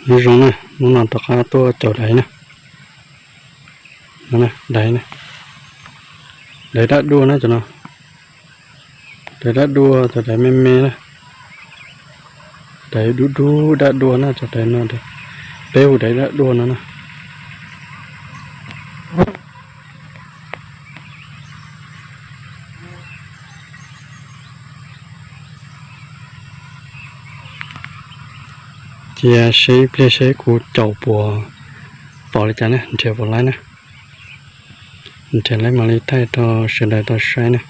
Nyob zoo na, hnub no rov qab tuaj caum daiv na. Daiv na, daiv dab dua na cov no. Daiv dab dua, cov daiv me me na. Daiv dub dub dab dua na, cov daiv no, peb hu daiv dab dua no na. Cia seb ib pliag seb kuv caum puas pom li cas na, nrhiav puas laib na. Nrhiav laib mam li thaij rau sawv daws tau saib na.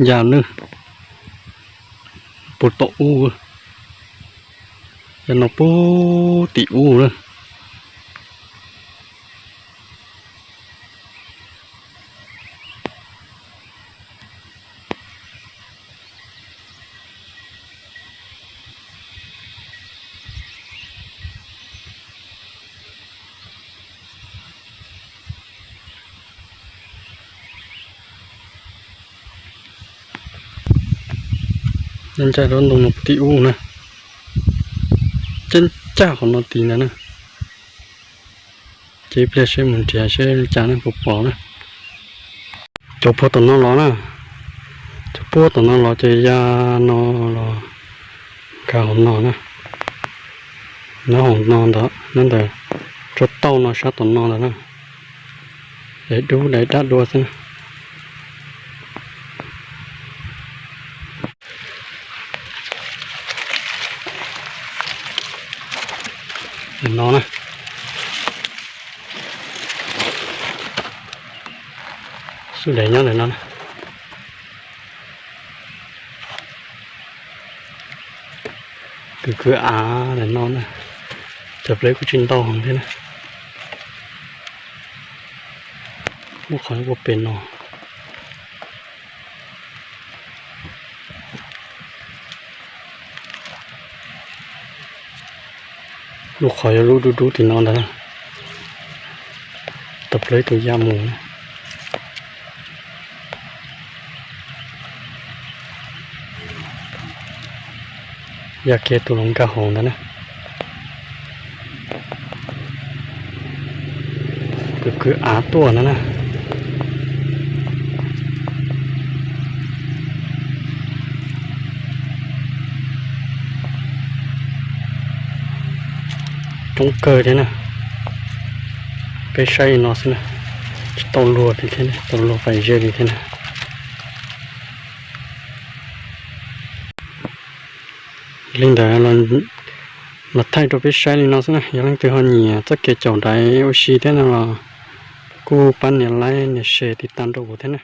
Yam nws puag tom ub, yam no puag tim ub lawm. Ncaj rau ntoo no tim ub na, caj ncaj qhov no tid ntag na. Ces ib pliag seb mus nrhiav seb li cas ne, puas pom na. Cov puag tom no los na, cov puag tom no los ces ya no los nkag hauv no na. Nyob hauv no ntawd, nyob ntawm tsob tauj no sab tom no ntawd na. Daiv dub daiv dab dua xwb na. No na, xub daiv nyob ntawm no na. Kwv kwv av ntawm no na, cov pleb kuj tsis ntau heev thiab na. Lub qhov ua pem no. Lub qhov yog lub dub dub tim no ntag. Tau pleb tus ya mus. Ya kiag tus los nkag hauv ntawd na. Kwv kwv av tuaj ntawd na. Coob kawg thiab na. Peb saib li no xwb na, tsis tau luag li thiab, tau luag pais ze li thiab na. Yog li ntawd los thaij rau peb saib li no xwb na, yog leej twg ho nyiam txoj kev caum daiv ua si thiab no los kuj pab nias like nias share tiv tas rau kuv thiab na.